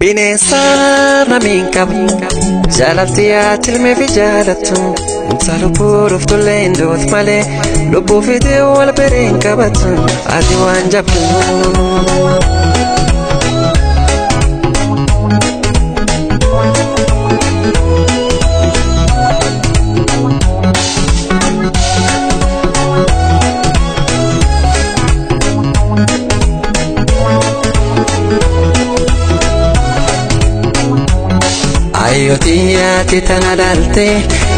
Bineensa namiin qabu jaalalti ati fi jaalattu Inta lubbuu dhuftullee hin duut malee lubbuu fitee wal bireen qabattu ati waan jabdu. Ayyootii tana dhaalte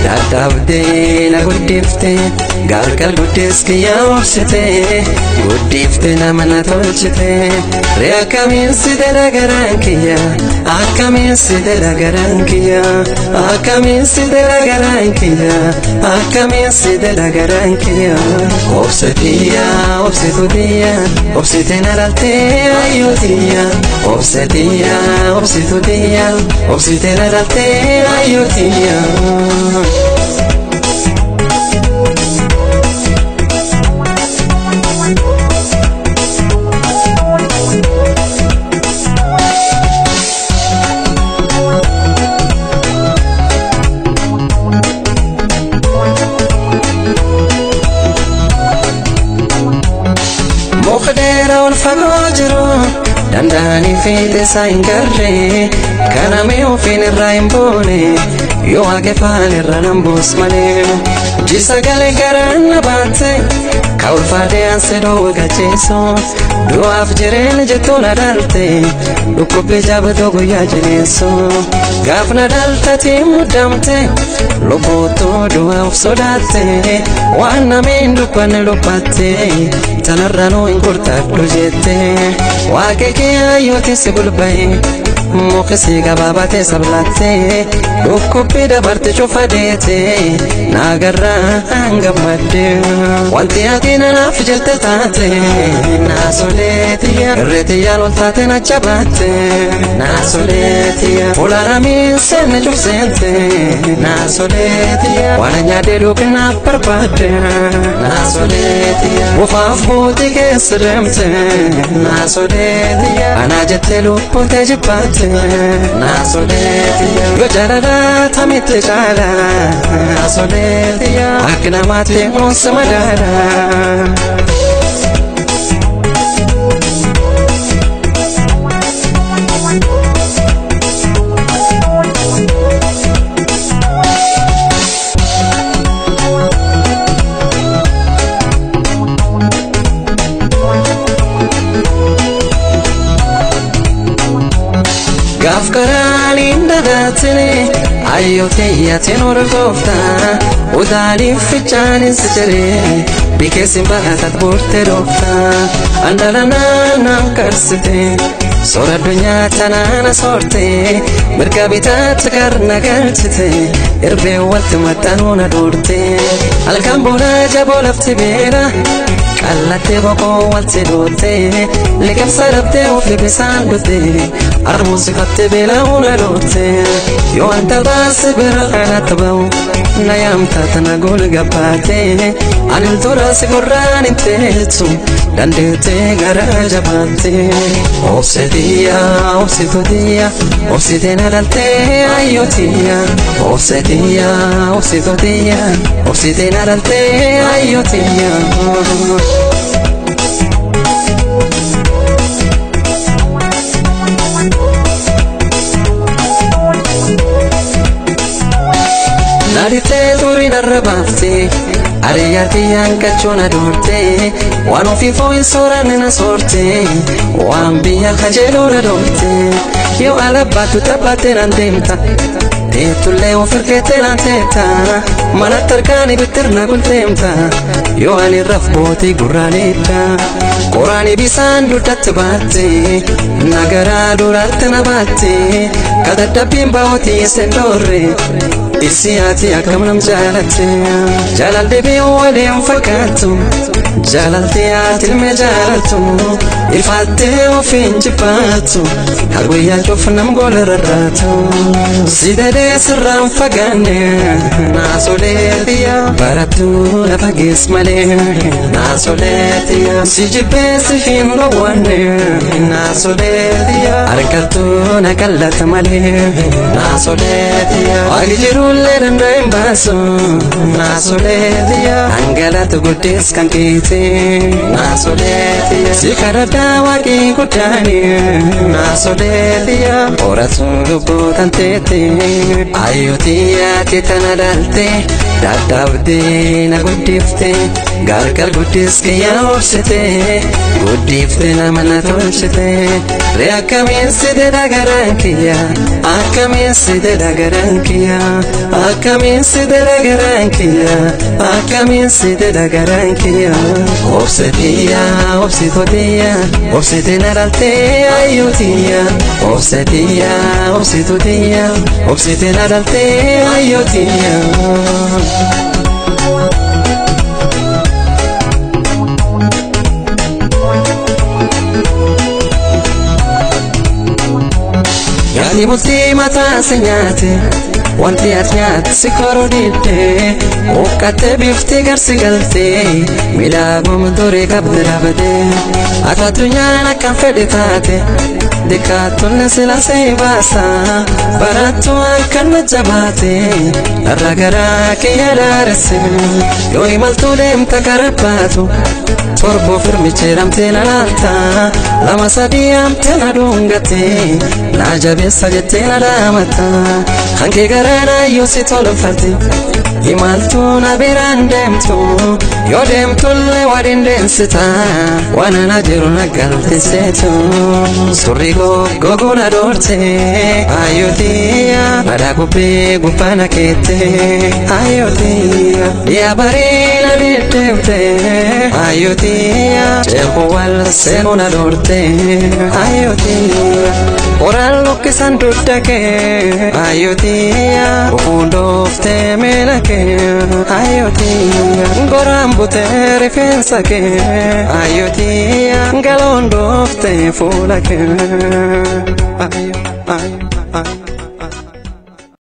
dadhabdee na guddifte gargar guddees kiyyaa obsite guddifte nama na tolchite ree akkamiin si dedha garaan kiyya akkamiin si dedha garaan kiyya akkamiin si dedha garaan kiyya akkamiin si dedha garaan kiyya obsetiyya obsitutiyya obsite na dhalte ayyootiya obsetiyya obsitutiyya obsite na dhalte ayyootiya. Muka dheeraa ol fagoo jiru danda'anii fiixee isaa hin garree kanamee ofiin irraa hin boone yoo waaqeffaan irra nan buus malee jisagalee garaan na baatte ka ulfaatee aansee dhoowwe gacheessu du'aaf jireenya jettuu na dhalte dhukkubbii jaabatoo guyyaa jireessu gaaf na dhaltatii muddamte lubbuutuu du'a of sodaatte waan nameen dubbanne dubbatte tanarra nuu hin gurtaadhu jette waaqe kee ayyooti si gulba'e muki gabaabatee sablatte dhukkubbii dabarte cufa deete naagarraa gammadde wanti ati nanaaf jette taate naasoleetiya irreetiyyaan ol taate na jabaatte naasoleetiya fuulaaramiin seenne cufseente naasoleetiya waan nyaadhee dhugnaa barbaadde naasoleetiya bufaaf buutii keessa deemte naasoleetiya anaa jettee lubbuutee jibbaate naasoleetiya yoo jaalala tamitti caala naasoleetiya akka namaatti muunsa madaala. Gaaf karaan dagaatine ayyootiyyaatiin hordoofta utaaliif fichaanin si jiree bikeessin baatat burte dhoofta andalanaan karsite soora addunyaa tanaana soorte mirga bitaatti karna galchite irbee walti maxxanuu na dhoorte halkan boonaa jaboo lafti beela qallattee boqoo walti dhootte liqimsa dhabdee ofi bisaan dhute armuusifatte beela'uu na dhoorte yoo wanta baase bira kanatti ba'u na yaamta tana gool gabbaate ani tura si gurraan hin teessu dandeettee gara jabaatte obsetiyya obsitutiyya obsitee na dhaltee ayyootiyya obsetiyya obsitutiyya obsitee na dhaltee ayyootiyya. Naaditee xurii narra baaftee ariyyaatii hanqachuu na doortee waan ofii fooyin sooranne na soortee waan biyya kajeeluu na doortee yoo alabbaattu taphattee nan deemta teettullee of hirkeettee nan teetta manatti harkaan ibittirna gulteemta yoo ani raf bootii gurraaneetta qoraanii bisaan dugdatti baatte nagaraa duraatti na baatte kadadhabbiin baa'ootii isin dhoorre Isi ati akkam nam jaalatte jaalalli biyya waliin fakkaattu Jaalalti ati ilme jaalattu ifattee ofiin jibbaattu haguyyaa cufnam gola rarraatu si dadee sirraan fagaanne naasoleetiya barattuu lafa gees malee naasoleetiya si jibbee si hin dhowwanne naasoleetiya argattuu na qallata malee naasoleetiya waaqi jirullee danda'e hin baasu naasoleetiya dhangala'atu guddees kan keeti naasoleetiya si kadhadhaa waaqii guddaani naasoleetiya horatu lubbuu tanteeti ayyootiyaati tana dhalte dadhabdee na guddifte gargar guddis kiyya obsite guddifte nama na tolchite ree akkamiin si dedha garaan kiyya akkamiin si dedha garaan kiyya akkamiin si dedha garaan kiyya akkamiin si dedha garaan kiyya obsetiyya obsitotiyya obsite na dhalte ayyootiya obsetiyya obsitotiyya obsite na dhalte ayyootiya. Nyaanni bultii mataa si nyaate wanti ati nyaate si koruu didde uffate bifti garsi galtee miidhaguma durii qabde dhaabate ati addunyaan akkam fedhe taate dikkaattuun sila si baasa barattuu akkan na jabaate irra garaa kiyya daaresse yoo imaltuu deemta karaa baatu torbo firmichi ramtee na laalta lama sadii amtee na dhungate na jabeessa jettee na dhaamata hankee garaa yoo si tolfate imaltuu na biraan deemtu yoo deemtullee waliin deemsita waan ana jiru na galteseetu surri goggoguu na doorte ayyootiya madaa gubbee gubbaa na keette ayyootiya dhiyaa barii na deddeebte ayyootiya ceekuu wal seenuu na doorte ayyootiya qoraan lukkisan dugda kee ayyootiya dhufuun dooftee miila kee ayyootiya goraan butee rifeensa kee ayyootiya galoon dooftee fuula kee. Ayo, ayo, ayo.